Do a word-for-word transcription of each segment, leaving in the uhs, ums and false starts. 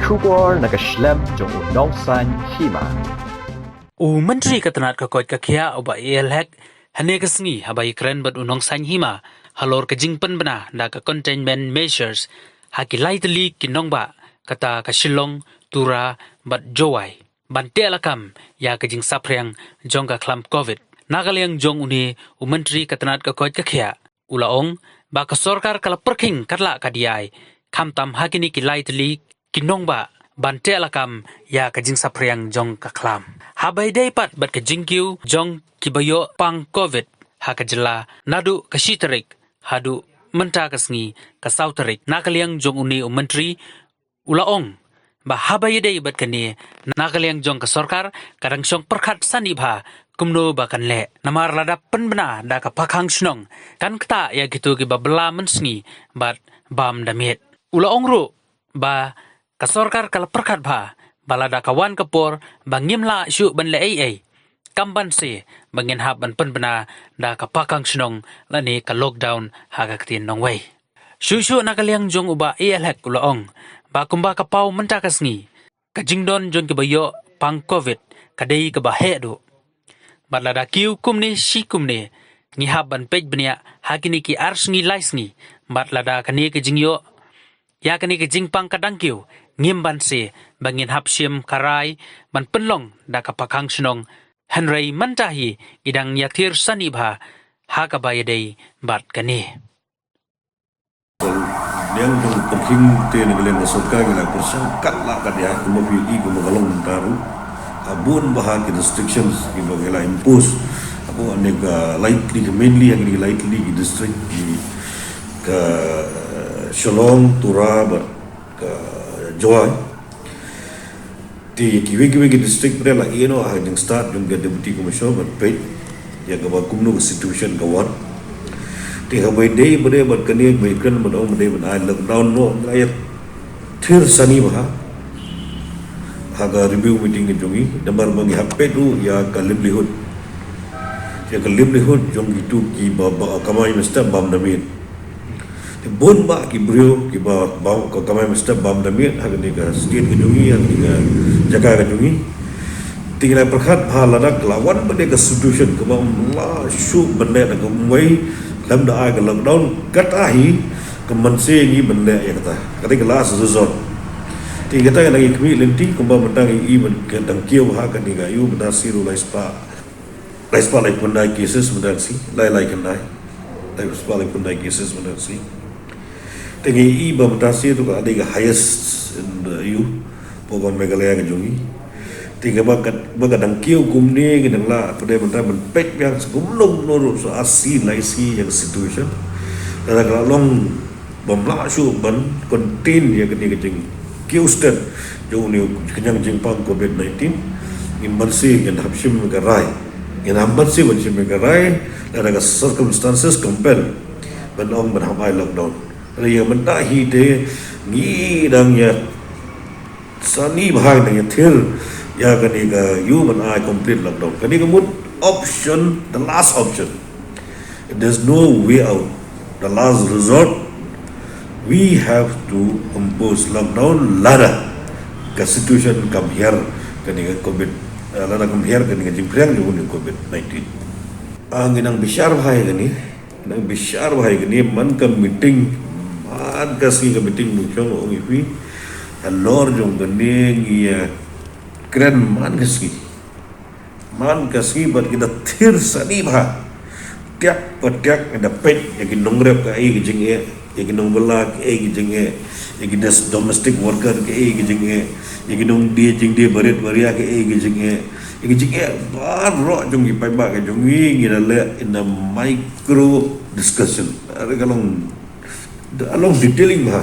Khubor na ka shlem jong u Nongsaiñ Hima. U Myntri ka tnat ka koit ka khiah u Bah A L Hek hane ka sngi haba ïakren bad u Nongsaiñ Hima halor ka jingpynbna da ka containment measures ha ki lai tylli ki nongbah kata ka Shillong, Tura bad Jowai ban teh lakam ïa ka jingsaphriang jong ka khlam covid. Na ka liang jong une u Myntri ka tnat ka koit ka khiah u la ong ba ka sorkar ka la pyrkhing katba lah ka diai khamtam ha kine ki lai tylli ki nongbah ban teh lakam ïa ka jingsaphriang jong ka khlam. Haba ïadei pat bad ka jingkiew jong kiba ïoh pang covid ha ka jylla naduh ka shi tarik haduh mynta ka sngi ka saw tarik, na ka liang jong une u Myntri u la ong ba haba ïadei bad kane, na ka liang jong ka sorkar ka dang shong pyrkhat sani bha kumno ba kan leh. Namar lada pynbna da ka pakhang shnong kan ktah ïa kito kiba bylla mynsngi bad bam da miet. U la ong ruh ba ka sorkar ka la pyrkhat bha ba lada ka wan ka por ba ngim lah shuh ban leh ei ei, kam banse ba ngin hap ban pynbna da ka pakhang shnong lane ka lockdown ha ka ktien nongwei. Shuh shuh na ka liang jong u Bah A L Hek u la ong ba kumba ka paw mynta ka sngi, ka jingdon jong kiba ïoh pang covid ka dei kaba heh duh. Bad lada kiew kumne shi kumne, ngi hap ban peit bniah ha kine ki ar sngi lai sngi. Bad lada kane ka jingïoh ïa kane ka jingpang ka dang kiew, ngim banse ba ngin hap shim ka rai ban pynlong da ka pakhang shnong. Hynrei mynta hi i dang ïathir sani bha ha kaba ïadei bad kane. Liang jong pyrkhing te na ka liang ka sorkar ngi la pyrshang katba lah ka diai, kumba phi i kumba ka long mynta ruh. Bun bha ki restrictions kiba ngi la impose hapoh kane ka lai tylli, mainly ha kine ki lai tylli ki district, ki ka Shillong, Tura bad ka Jowai. Te kiwei kiwei ki district pat la ïeh noh ha ka jingstad jong ka Deputy Commissioner ban peit ïa kaba kumno ka situation ka wan. Te haba ïadei bad kane ba ïakren bad ong ba dei ban ai lockdown noh, ngi la ïathir sani bha ha ka review meeting ka jong ngi, namar ba ngi hap peit ruh ïa ka livelihood, ïa ka livelihood jong kito kiba, ba kamai mynstep bam da miet. Te bun bah ki briew kiba, ba ka kamai mynstep bam da miet ha kane ka state ka jong ngi, ha kane ka jaka ka jong ngi. Te ngi la pyrkhat ba lada ka la wan pat ka situation kaba ym lah shuh ban leh da kumwei, khlem da ai ka lockdown, kata hi ka mynse ngi ban leh ïa kata. Kata ka last resort. Te kata ka dang ïa khmih lynti kumba mynta ngi i ban ka dang kiew ha kane ka ïu mynta shi ruh lai spah, lai spah lai phew khyndai cases mynta shi, lai lai khyndai. Lai spah lai phew khyndai cases mynta shi. Te ngi i ba mynta shi ruh ka dei ka highest in the ïu hapoh ka Meghalaya ka jong ngi. Te kaba ka, ba ka dang kiew kumne ngi dang lah pat mynta ban peit biang sa kumno kumno ruh sa ar sngi lai sngi ïa ka situation. Lada ka la long bym lah shuh ban contain ïa kane ka jingkiew stet jong une u khñiang jingpang covid nineteen, ngin banse ngin hap shim ka rai. Ngin hap banse ban shim ka rai lada ka circumstances compel ban ong ban hap ai lockdown. Hynrei ïa mynta hi te ngi dang ïa sani bha, ngi dang ïathir ïa kane ka ïu ban ai complete lockdown. Kane ka mut option, the last option. There's no way out. The last resort, we have to impose lockdown lada ka situation kam hiar kane ka covid, eh, lada kam hiar kane ka jingphriang jong une u covid nineteen. Ah, ngi nang bishar bha ïa kane, nang bishar bha ïa kane, man ka meeting, man ka sngi ka meeting mynshong, ong ïa phi, halor jong kane ngi ïa kren man ka sngi. Man ka sngi bad ngi da thir sani bha. Tiak pa tiak ngi da peit ïa ki nongrep kaei ka jingeh, ïa ki nongbylla kaei ka jingeh, ïa ki des-, domestic worker kaei ka jingeh, ïa ki nongdie jingdie barit baria kaei ka jingeh, ïa ki jingeh baroh jong ki paidbah ka jong ngi ngi da leh in a micro discussion. Are ka long Da long detailing bha.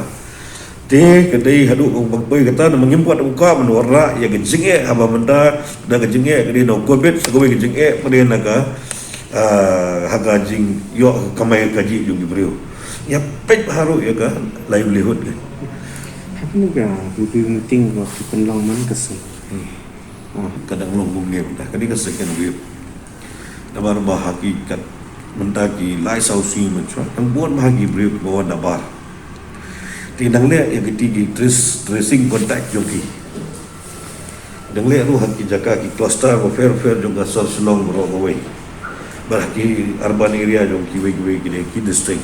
Te ka dei haduh ka bang poi kata, namar ngim pat u ka ban wanrah ïa ka jingeh haba mynta, da ka jingeh ka dei na covid, sa kawei ka jingeh ka dei na ka, ah, ha ka jingïoh kamai kajih jong ki briew. Ïa peit bha ruh ïa ka livelihood ka. Hapdeng ka review meeting ba ki pynlong man ka sngi. Hmm. Ah, ka dang long kumne mynta, ka dei ka second wave. Namar ba ha ki kat mynta ki lai saw sngi mynshuwa, tang bun bha ki briew kiba wan nabar. Te nang leh ïa kiti ki trace, tracing contact jong ki. Nang leh ruh ha ki jaka ki cluster bapher bapher jong ka sor Shillong baroh kawei. Bad ha ki urban area jong kiwei kiwei ki dei ki district.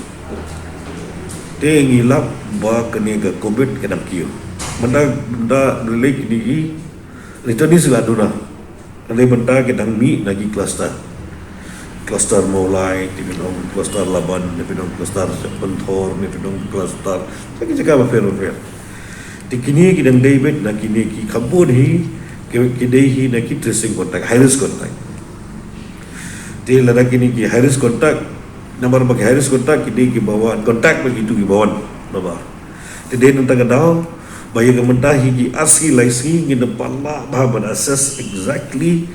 Te ngi lap ba kane ka covid ka dang kiew. Mynta, mynta leh kine ki returnees la duna. Hynrei mynta ki dang mih na ki cluster. Cluster Mawlai, te phin ong cluster Laban, te phin ong cluster Pynthor, te phin ong cluster sa ki jaka bapher bapher. Te kine ki dang dei beit na kine ki khappud hi, ki, ki dei hi na ki tracing contact, high risk contact. Te lada kine ki high risk contact, namar ba ki high risk contact ki dei kiba wan contact bad kitu kiba wan nabar. Te dei na kata ka daw ba ïa ka mynta hi ki ar sngi lai sngi ngin da pan lah bha ban assess exactly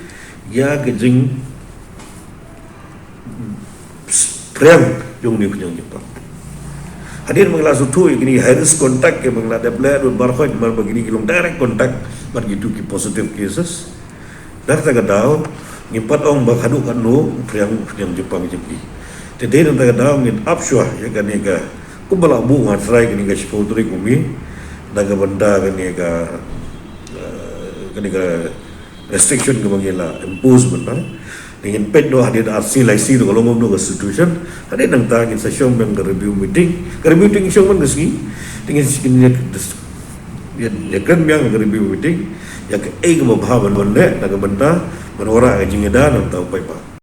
ïa ka jingphriang jong une u khñiang jingpang. Hadien ba ngi la sngewthuh ïa kine ki high risk contact kiba ngi la dep leh, don baroh namar ba kine ki long direct contact bad kitu ki positive cases. Na kata ka daw ngim pat ong ba haduh katno u phriang, u phriang jingpang jong ki. Te dei na kata ka daw ngin ap shuwa ïa kane ka, kumba la buh, nga trai kane ka shiphew tarik u May, na ka bynta kane ka, eh, kane ka restriction kaba ngi la impose mynta. Te ngin peit noh hadien ar sngi lai sngi ruh ka long kumno ka situation. Hadien nangta ngin sa shong biang ka review meeting. Ka review meeting shong man ka sngi. Te ngin, ngin ïa, ïa, ïakren biang ka review meeting ïa kaei kaba bha ban, ban leh na ka bynta ban wanrah ka jingïada na ka bynta u paidbah.